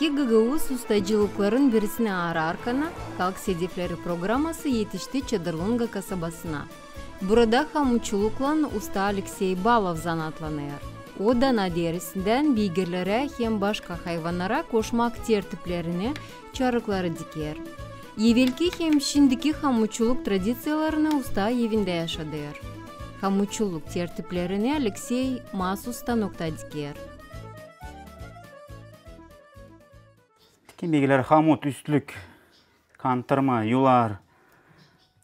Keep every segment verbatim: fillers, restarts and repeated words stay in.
Eski gagauz ustacılıkların birisini ararkan, Halk sedefleri programası etişti Çadırlunga kasabasına. Burada hamutçuluklan usta Aleksey Balov zanaatlanêr. O dana derisindän beygirlerä hem başka hayvannara koşmak tertiplerini, çarıkları diker. Evelki hem şindiki hamutçuluk tradiţiyalarını usta evindä yaşadêr. Hamutçuluk tertiplerini Aleksey maasuz stanokta diker. Dikim beygirleri: hamut, üstlük, kantırma, yular,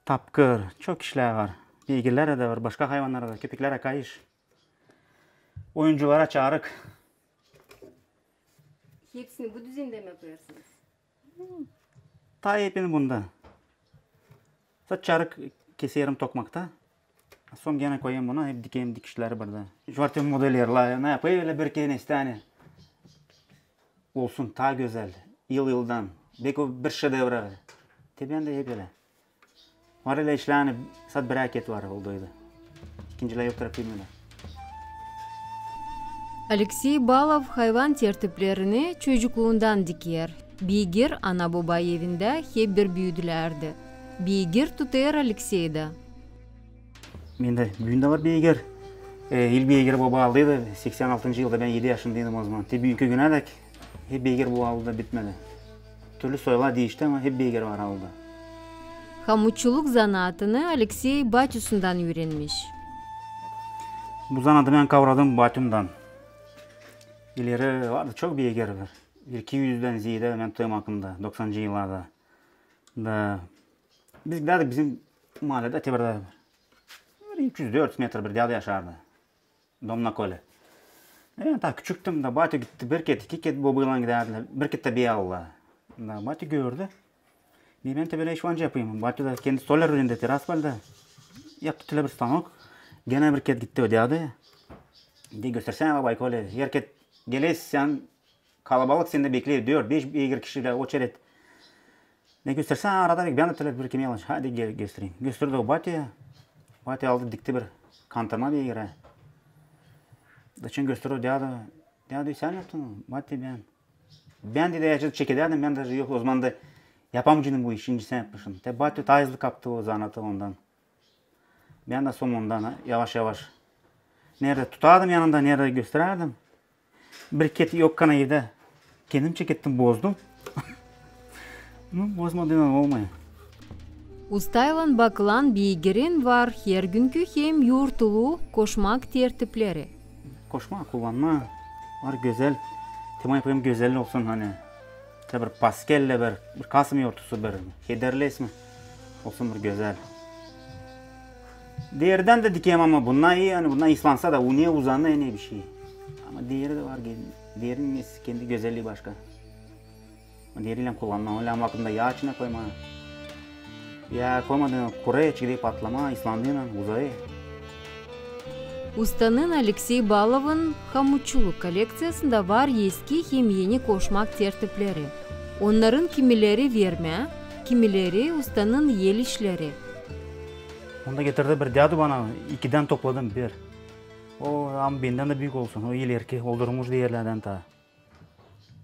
tapkır, çok işlär var. Beygirlerä dä var, başka hayvannara da, köpeklerä kayış. Oyunculara çarık. Hepsini bu düzendä mi yapêrsınız? Taa hepsini bunda. Sade çarık keserim tokmakta. Sora genä koyêrım buna, hep dikerim dikişleri burada. Şu var te modellerlär, ne yapêr ölä bir kerä, işte, ani olsun taa gözäl, yıl-yıldan. Beki o bir şedevr. Te bendä hep ölä. Var ölä işlär, ani sade bir-iki var olduydu. İkincilär yoktur, yapêrım ölä. Aleksey Balov hayvan tertiplerini çocukluundan diker. Beygir ana-boba evindä hep bir büüdülärdi. Beygir tutêr Aleksey dä. Bendä büün dä var beygir. E, ilk beygiri boba aldıydı seksän altıncı yılda, bän edi yaşındaydım o zaman. Te büünkü günä dek hep beygir bu aulda bitmedi. Türlü soylar diişti, ama hep beygir var aulda. Hamutçuluk zanaatını Aleksey batüsündän üürenmiş. Bu zanaatı bän kavradım batümdän. İleri vardı çok beygir, bir iki üzdän zeedä bän tutêrım aklımda, doksancı yıllarda. Da biz gidärdik bizim maaledä, te burada bir üç üz, dört üz metr bir dääd yaşardı. Dom na Kole. E, taa küçüktüm da, batü gitti, bir ket, iki ket bobaylan gidärdilär, bir ket dä bän aldılar. Da batü gördü. Bän te bölä iş var nicä yapayım. Batü dä kendi stolar üürendi, te Tiraspolda. Yaptı te bir stanok. Genä bir ket gitti o däädä. De göstersänä, baba, Kole. Her ket gelersin sän, kalabalık sendä bekleer, dört, beş beygir kişilär, oçeret. Ne göstersän, arada bir, bän dä te bir kemä alışa. Hadi gel, göstereyim. Gösterdi o batüyä. Batü aldı, dikti bir kantırma beygirä. Da açan gösterdi o däädä. Däädä, sän yaptın mı? Batü, bän. Bän, dedi, açan çekedärdim, bän dä yok, o zaman da yapamayaceydım bu işi, şindi sän yapmışın. Te batü taa hızlı kaptı o zanaatı ondan. Bän dä sora ondan yavaş-yavaş. Neredä tutardım yanında, neredä gösterärdim. Bir ket yok kana evdä. Kendim çekettim, bozdum. Nu, bozmadıynan olmêêr. Ustaylan bakılan beygirin var hergünkü hem yortulu koşmak tertipleri. Koşma, kullanma var gözäl. Te bän yapêrım gözäl olsun, ani te bir paskellä bir, bir kasım yortusu bir, hederlesme olsun bir gözäl. Deridän dä dikerim, ama bunnar ii, ani bunnar ıslansa da, unêr, uzanêr, ne bişey. Ama deri dä var, deri, derinin kendi gözällii başka. Deriylän kullanma, ölä ama aklımda yaa içinä koyma. Yaa koymadın, kurêr, çekirdeyi patlama, ıslandıynan uzêr. Ustanın Aleksey Balovun hamutçuluk kollekţiyasında var eski hem eni koşmak tertipleri. Onnarın kimileri vermä, kimileri ustanın el işleri. Onda getirdi bir däädä bana, ikidän topladım bir. O, ama bendän dä büük olsun, o ilerki, oldurulmuş derlerdän taa.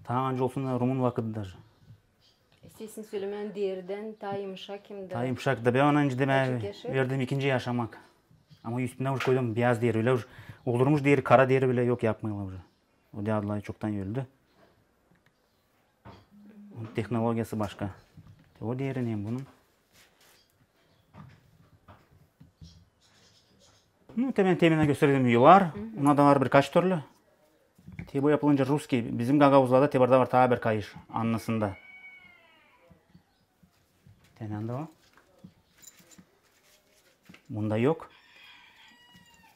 Taa ancı olsun, rumun vakıdı da. Sesin sölemän, deridän taa yımşak hem dä. Taa yımşak da, bän ona öncä demää verdim ikinci yaşamak. Ama üstünä uje koydum beyaz deri, ölä uje oldurulmuş deri, kara deri bilä yok yapmêêrlar uje. O däädä çoktan öldü. Onun tehnologiyası başka. O deri hem bunun. Nu, te bän teminä gösterdim yular. Onnar da var birkaç türlü. Te bu yapılınca russkiy, bizim gagauzlarda te burada var taa bir kayış, annısında. Te nända o? Bunda yok.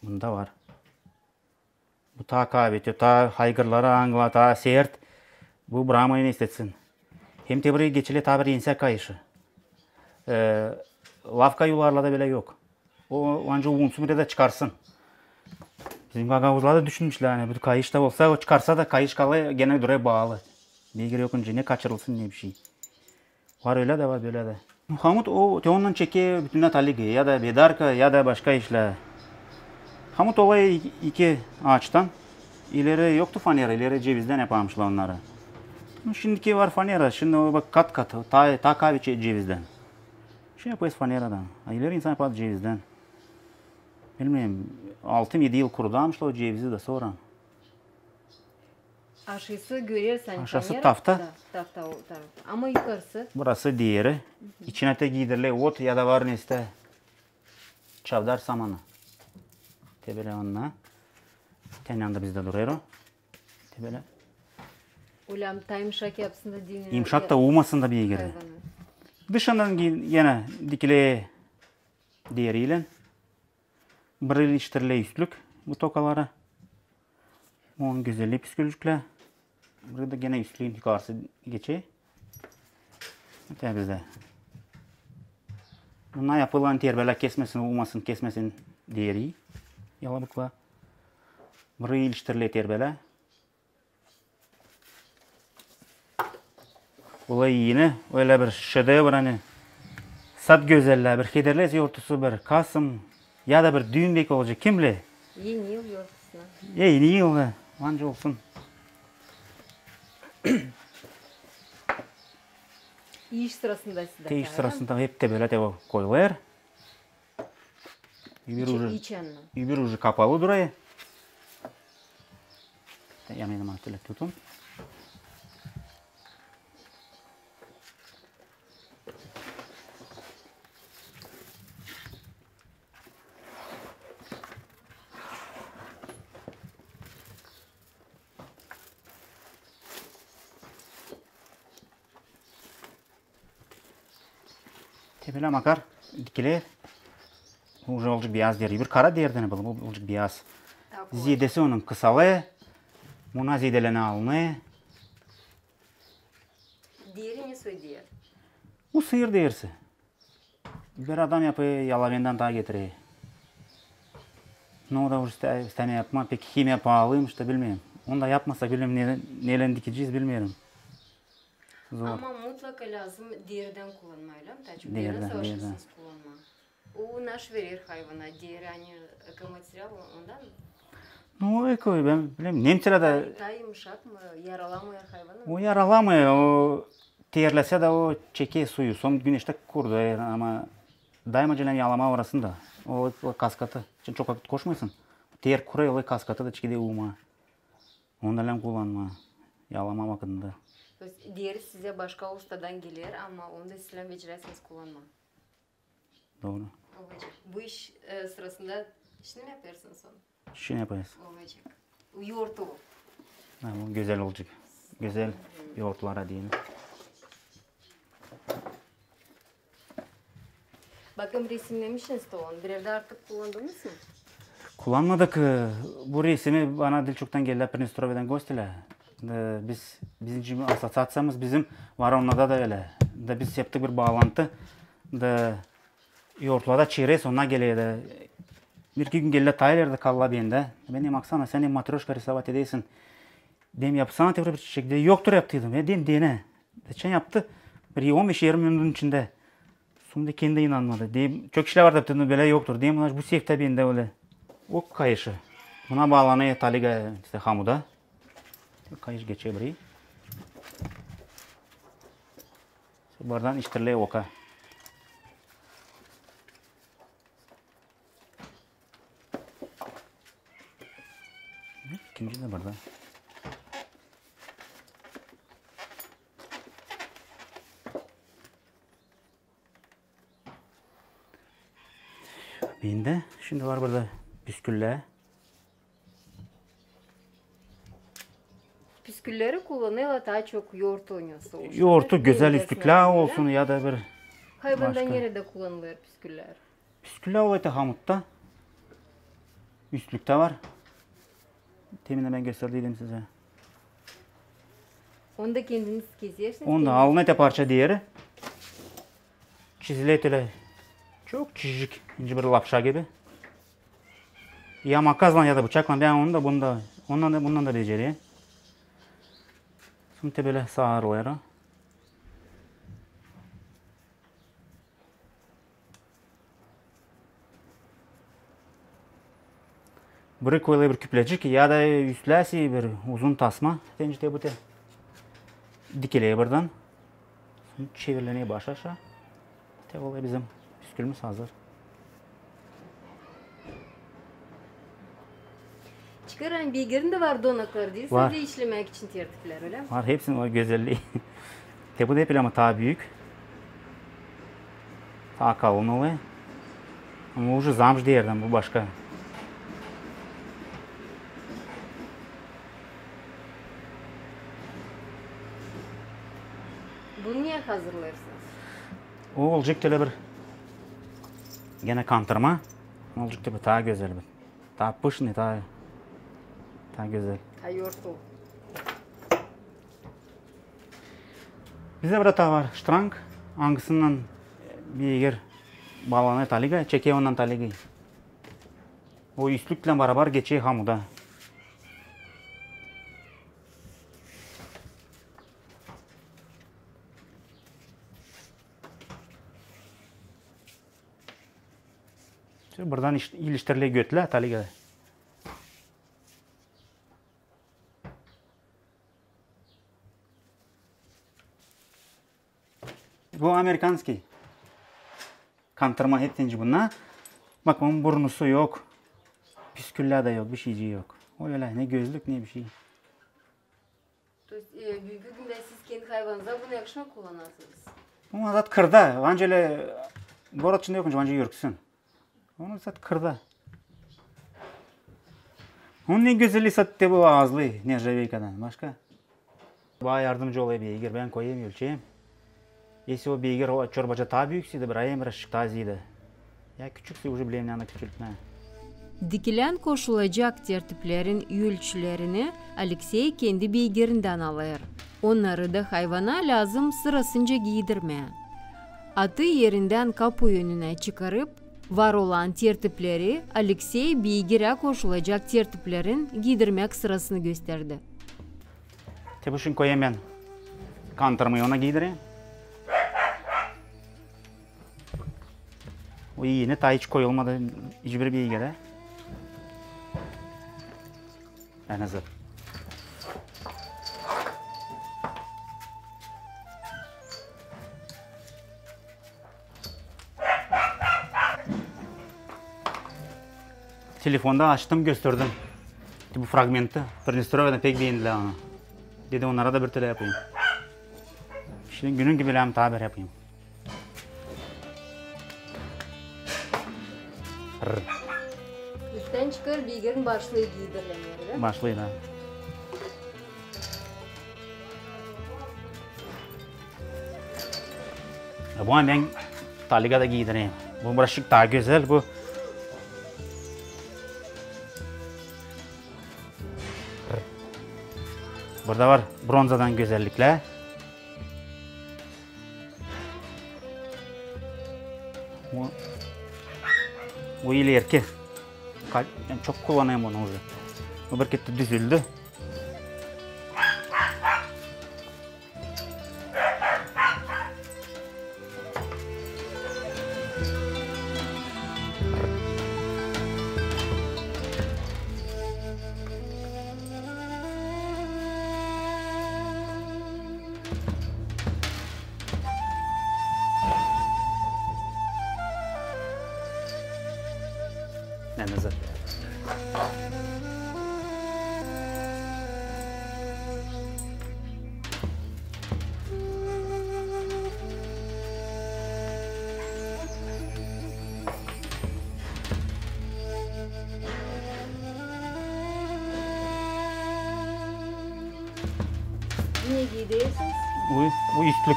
Bunda var. Bu taa kavi, te taa haygırları angılar, taa sert. Bu bramaya ne istetsin. Hem te burayı geçiler taa bir ensä kayışı. E, lavka yularlarda bilä yok. O, o ancak unsun bir dä çıkarsın. Bizim gagauzlar da düşünmüşlär, ani bu kayış da olsa, o çıkarsa da kayış kalêr, genä durêr baalı. Beygir yok öncä, ne kaçırılsın, ne bişey. Var ölä dä, var bölä dä. Hamut o, te ondan çeker bütün natalige, ya da bedarka, ya da başka işlär. Hamut olêr iki, iki aaçtan. İleri yoktu fanera, ileri cevizdän yaparmışlar onnarı. Şindiki var fanera, şindi o bak kat-kat, taa, taa kavi çe-, cevizdän. Şey yapêrız faneradan. A ileri insan yapar cevizdän. Bilmeerim, altı-edi yıl kurudamışlar o cevizi da sora. Aşası görersin, ani... Aşası fanera tafta. Da, tafta o taraf. Ama yukarısı? Burası deeri. İçinä te giideriler ot ya da var neysä çavdar samanı. Te bölä onnara. Te yanında bizdä durêr o. Te bölä. Ölä taa yımşak yapsın da dinnensin. Yımşak da uumasın da bir yeri. Dışından gi-, genä dikiler deeriylän. Bırı iliştiriler üstlük bu tokalara. Onun gözellii püskülüklär. Burada genä üstlüün yukarısı geçer. Te bizdä. Bunnar yapılan terbälär kesmesin, uumasın, kesmesin deeri. Yalabıklar. Bırı iliştiriler terbälär. Olay eni, ölä bir şedevr, ani sat gözellää, bir hederlez yortusu, bir kasım, ya da bir düün beki olacek, kim biler? Eni yıl yortusuna. E, eni yıl, e, ancak olsun. İş sırasında sizdä. Te iş sırasında hep te bölä te o koyulêr. Öbür ucu, öbür ucu kapalı durêr. Yanına tele tutun. Te bölä makar dikiler. Uje olacek biyaz deer. Bir kara deerdi, ani bu, bu olacek biyaz. Zedesi onun kısalêr. Buna zedelänä alınêr. Deeri ne soy deer? Bu sıyır deerisi. Bir adam yapêr, Yalovendän taa getirä. No, o da uje ista-, istämeer yapmaa, pek himiya paalıymış da bilmeerim. Onu da yapmasak, bilmeerim, ne, neylän dikecez, bilmeerim. Zor. Ama mutlaka lääzım deerdän kullanmaa, ölä mi? Taa çok deerdän savaşêrsınız kullanmaa. O naş verer hayvana deeri, ani ekomaterial, ondan mı? No, eko, bän bilmeerim. Nemtsilerdä... Taa yımşak mı, yaralamêêr hayvanı mı? O yaralamêêr, o terlesä dä o çeker suyu, sora güneştä kuruyêr, ama daymaca lääzım yalamaa orasını da. O, o kaskatı. Şindi çok vakıt koşmêêrsın. Ter kuruyêr, o kaskatı da çeker, uumaa. Onu da lääzım kullanmaa yalamaa vakıdında. То есть deeri sizä başka ustadan geler, ama onu da siz lääzım beceräsiniz kullanmaa. Dooru. Olacek. Bu iş, e, sırasında şindi mi yapêrsınız onu? Şindi yapêrız. Olacek. Yortu. Ha, bu gözäl olacek. Gözäl yortulara deyni. Bakın, resimnemişsiniz tä onu. Bir erdä artık kullandınız mı? Kullanmadık. E, bu resimi bana diil çoktan geldilär, Pridnestrovyadan gostilär. Da biz, bizim asosiaţiyamız bizim var, onnarda da ölä. Da biz yaptık bir baalantı. Da yortularda çerez, onnar geler da. Bir-iki gün geldilär, taa ileri dä kaldılär bendä. Bän deerim: «Oksana, sän hem matröşka risovat edersin. Deerim, yapsana te bir çiçek». Deer: «Yoktur yaptıydım». Deerim: «Dene». Geçän yaptı. Bir on beş-irmi minudun içindä. Sora da kendi inanmadı. Deer: «Çok işlär var» da, deer, «bölä yoktur». Deerim: «Ulan, bu seftä bendä ölä». O kayışı. Buna baalanêr taliga, işte, hamuda. Kayış geçer burayı. Buradan iştirilär oka. İkinci dä burada. Bendä şindi var burada püsküllär. Püskülleri kullanêrlar taa çok yortu, ne olsun. Yortu, gözäl üstlüklär olsun ya da bir... Hayvanda neredä kullanılêr püsküller? Püsküllär olêr te hamutta. Üstlüktä var. Temin dä bän gösterdiydim sizä. Onu da kendiniz kezersiniz? Onu da alınêr te parça deeri. Çizilêr te ölä çok çizicik, nicä bir lapşa gibi. Ya makaslan, ya da bıçaklan, bän onu da, bunu da, ondan da, bundan da becererim. Sora te bölä saarılêr o. Burayı koyulêr bir küplecik ya da üstläsi bir uzun tasma. Te nicä te bu te. Dikiler buradan. Çevirlenir baş aşaa. Te olêr bizim püskülümüz hazır. Çıkar, ani beygirin dä var donakları, diil mi? Var. Sizä işlemäk için tertiplär, ölä mi? Var, hepsinin var gözellii. Te bu da hep ama taa büük. Taa kalın olêr. Ama bu uje zamş deerdim, bu başka. Bunu ne hazırlêêrsınız? O olacek ölä bir genä kantırma. Olacek ölä bir taa gözäl bir. Taa pışnıı, taa, taa gözäl. Taa yortul. Bizdä burada taa var ştrang, angısınnan, e, beygir baalanêr taligayı, çeker ondan taligayı. O üstlüklän barabar geçer hamuda. Şindi buradan iş-, iliştiriler götlä, taligayı. Bu amerikanskıy kantırma, hepsi bunnar. Bak, onun burnusu yok. Püsküllär dä yok, bişeycii yok. O ölä, ne gözlük, ne bişey. То есть, e, büünkü gündä siz kendi hayvanınıza bunu yakışmak kullanêrsınız? Ama zat kırda. Ancak ölä gorod içindä yok, ancak yürksün. Onu zat kırda. Onun en gözeli zat te bu aazlıı, nержавейкаdan. Başka? Bana yardımcı olêr beygir, bän koyêrım, ölçeerim. Если o beygir, o çorbacı taa büük, siydi, brayım, birazçık taa ziydi. Ya küçükse, uje bilerim, ne küçültmää. Dikilän koşulacak tertiplerin ölçülerini Aleksey kendi beygirindän alêr. Onnarı da hayvana lääzım sırasınca giidirmää. Atı erindän kapu önünä çıkarıp, var olan tertipleri Aleksey beygirä koşulacak tertiplerin giidirmäk sırasını gösterdi. Te bu şindi koyêrım bän kantırmayı ona giidireyim. O eni taa hiç koyulmadı hiçbir beygirä. En azı. Telefonda açtım, gösterdim. Bu fragmenti. Приднестровьеда pek beendilär onu. Dedim, onnara da bir türlü yapayım. Şindi günün gibi lääzım taa bir yapayım. Rr. Üsttän çıkar, beygirin başlıı giidirilär, ölä mi? Başlıı da. E, bu an bän taliga da giidireyim. Bu birazçık taa gözäl, bu. Burada var bronzadan gözelliklär. Bu, bu ilerki. Ka-, yani çok kullanayım bunu uje. Bu bir kerä düzüldü. Ne nazar. Ne giidersiniz? Bu, bu üstlük.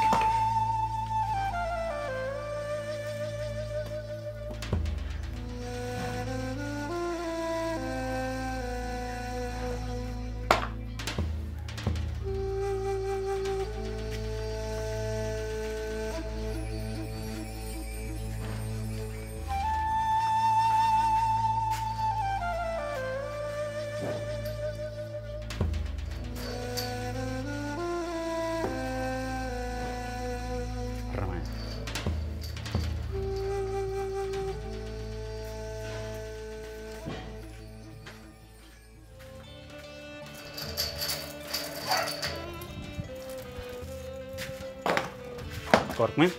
Korkmayın.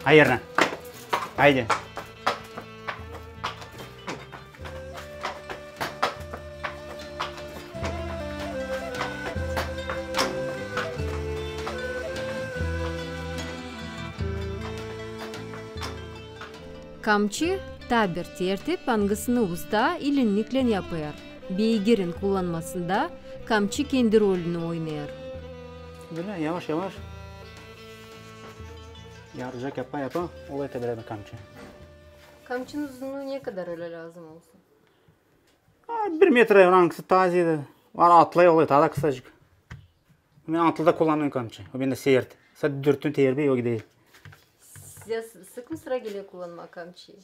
Hayırına. Haydi. Kamçı, taa bir tertip, angısını usta ilinniklän yapêr. Beygirin kullanmasında kamçı kendi rolünü oynêêr. Bölä yavaş-yavaş yarıcak yapa-yapa olêr te bölä bir kamçı. Kamçının uzunluuu ne kadar ölä lääzım olsun? A, bir meträ, angısı taa ziyadä. Var, atlı olêr, taa da kısacık. Bän atlı da kullanêrım kamçı. O bendä sert. Sade dürttün, terbeyi, o gider. Sizä s-, sık mı sıra geler kullanmaa kamçıyı?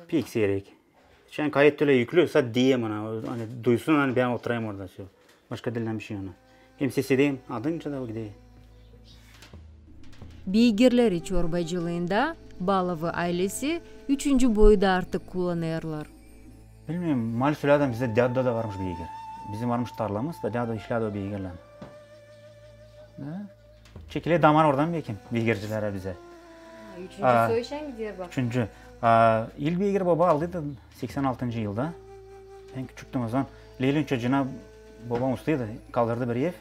Pek siyrek. Şindi kayıt ölä yüklü, sade deyäm ona, o, ani duysun, ani bän oturêrım orada, всё. Başka diil, ani bir şey ona. Hem ses ederim, adınca da o gider. Beygirleri çorbacılıında Balovı aylesi üçüncü boyu da artık kullanêrlar. Bilmeerim, mal-süläädän bizdä dädu da varmış beygir. Bizim varmış tarlamız da, dädu işlärdi o beygirlän. Çekiler damar oradan, bekim, beygircilerä bizä. Üçüncü soy şindi Diyarbakır. Üçüncü. A, ilk beygiri boba aldıydı seksän altıncı yılda. Bän küçüktüm o zaman. Leyliin çocuuna bobam ustaydı, kaldırdı bir ev.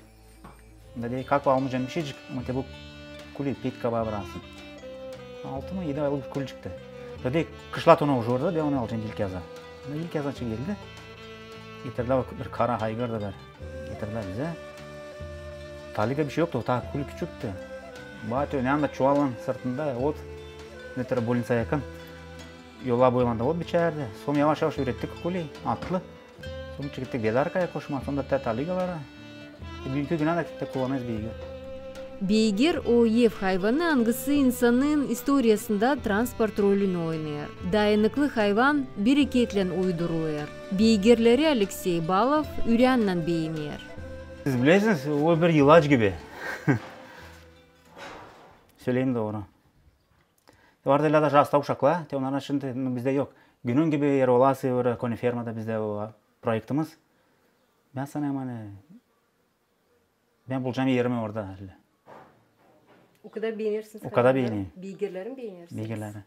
Da deer, kalk, almayacam bir şeycik, ama te bu kuli pek kabaa bıraksın. Altı mı, edi aylık bir kulcikti. Da deer, kışlat onu uje orada, bän onu alacam ilk yazan. Da ilk yazan çı geldi. Getirdilär bir kara haygır da var. Getirdilär bizä. Taliga bir şey yoktu, o taa kuli küçükti. Baatı önünä çuvallan sırtında ot, ne taraf bolniţa yakın. Yollar boyunda ot biçärdi. Sora yavaş-yavaş üürettik kuli, atlı. Sora çıktık Bedarkaya koşmaa, sora da te taligalara. E, büünkü günä dä te kullanêrız beygir. Beygir o ev hayvanı, angısı insanın istoriyasında transport rolünü oynêêr. Dayanıklı hayvan bereketlän uydurulêr. Beygirleri Aleksey Balov üräännän beener. Siz bilersiniz, o bir ilaç gibi. Söleyim dooru. Var da ölä dä hasta uşaklar, te onnarın şindi, nu, bizdä yok. Günün gibi er olası, var, konifermada bizdä o proektimiz. Bän sanêrım, ani bän bulacam erimi orada. O kadar beenersiniz hayvanları? O kadar beenerim. Beygirleri mi beenersiniz? Beygirleri.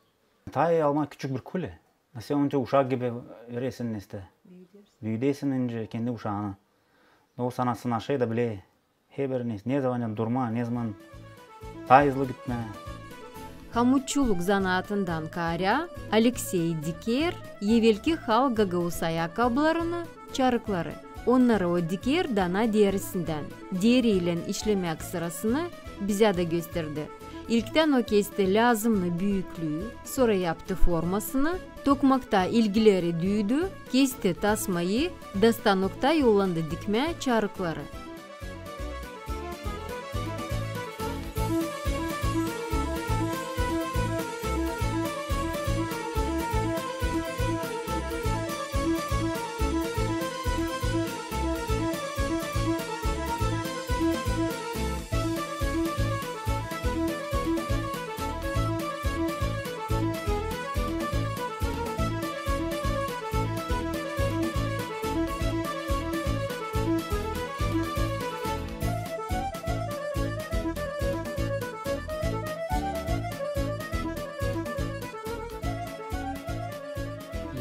Taa almaa küçük bir kuli. Nasıl onca uşak gibi öresin, neysä. Büüdersin. Büüdersin nicä kendi uşaanı. O sana sınaşêr da biler. Herbiriniz ne zaman durmaa, ne zaman taa hızlı gitmää. Hamutçuluk zanaatından kaarä Aleksey diker evelki halk gagauza ayakkabılarını, çarıkları. Onnarı o diker dana derisindän. Deri ilän işlemäk sırasını bizä dä gösterdi. İlktän o kesti lääzımnı büüklüü, sora yaptı formasını, tokmakta ilgileri düüdü, kesti tasmayı, da stanokta yollandı dikmää çarıkları.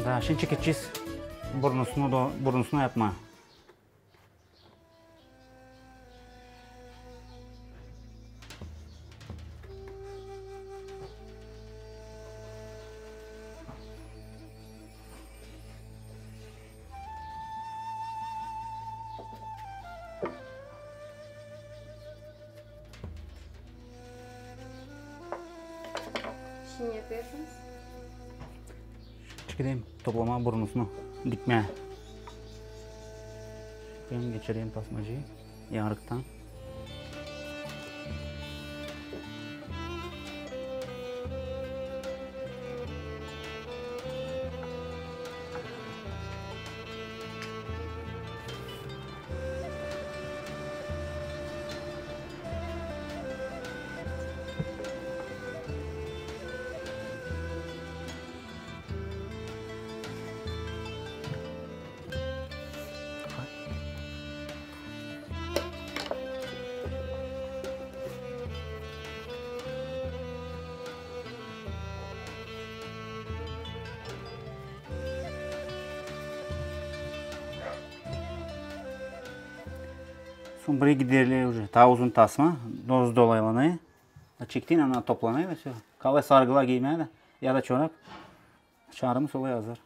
Da, şindi çekecez burnusunu da, burnusunu yapmaa. Şindi ne yapêrsınız? Çıkayım toplamaa burnusunu, dikmää. Şindi geçireyim tasmacıyı yarıktan. Soon burayı giderlär uje. Taa uzun tasma, doz dolaylanêr. Çektiin, ona toplanêr da всё. Kalêr sargılar giymää dä, ya da çorap. Çarımız olêr hazır.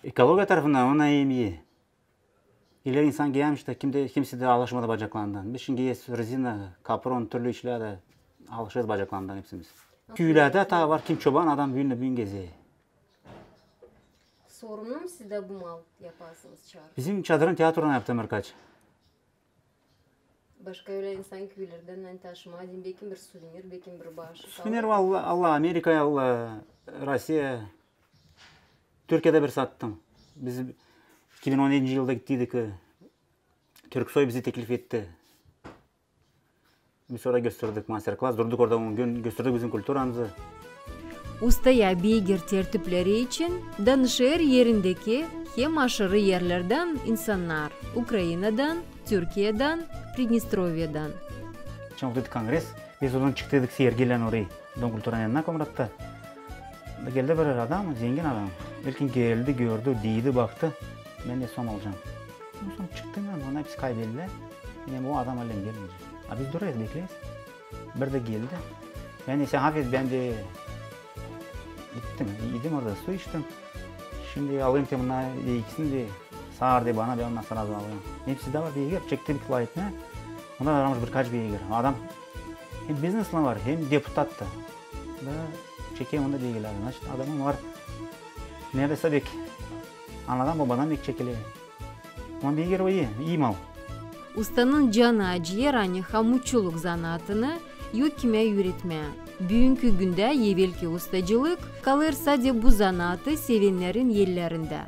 Ekologiya tarafından ona em ii. İleri insan giyämiş dä, kimsä dä alışmadı bacaklarından. Biz şindi giyeyiz rezina, kapron, türlü işlär dä alışêrız bacaklarından hepsimiz. Küülerdä taa var, kim çoban adam büün dä büün gezer. Sorumlu mu sizdä bu mal yapasınız, çar? Bizim çadırın teatruna yaptım birkaç. Başka ölä insan küülerdän, ani taşımaa deyni, bekim bir suvenir, bekim bir baaşı. Suvenir var, alla, Amerikaya, alla, Rossiya. Türkiyedä bir sattım. Biz iki bin on edinci yılda gittiydik, e, Türksoy bizi teklif etti. Biz orada gösterdik master-klass, durduk orada on gün, gösterdik bizim kulturamızı. Ustaya beygir tertipleri için danışêr erindeki hem aşırı erlerdän insannar: Ukrainadan, Türkiyedän, Pridnestrovyadan. Geçän oldu kongres, biz oradan çıktıydık sergilän orayı, Dom kulturanın yanına Komratta. Da geldi bir adam, zengin adam. İlkin geldi, gördü, diidi, baktı. Bän dä sän alcan. Ondan sora çıktım bän, onnar hepsi kaybettilär. Bän o adam allen gelmeyecek. A biz durêrız, bekleeriz. Bir dä geldi. Bän dä, sän afet, bän dä gittim. İyiydim orada, su içtim. Şindi alayım te bunnar ikisini dä, saar dä bana, bän ondan sora alayım. Hepsi dä var, beygir, çekti bir kilo etmää. Onda da varmış birkaç beygir. Adam hem biznesman var, hem deputat da. Da çeker onda beygirleri. Значит, adamın var neredäsä bek anadan-bobadan bek çekiler. Ama beygir o ii, ii mal. Ustanın canı acıyêr, ani hamutçuluk zanaatını yok kimä üüretmää. Büünkü gündä evelki ustacılık kalêr sade bu zanaatı sevennerin ellerindä.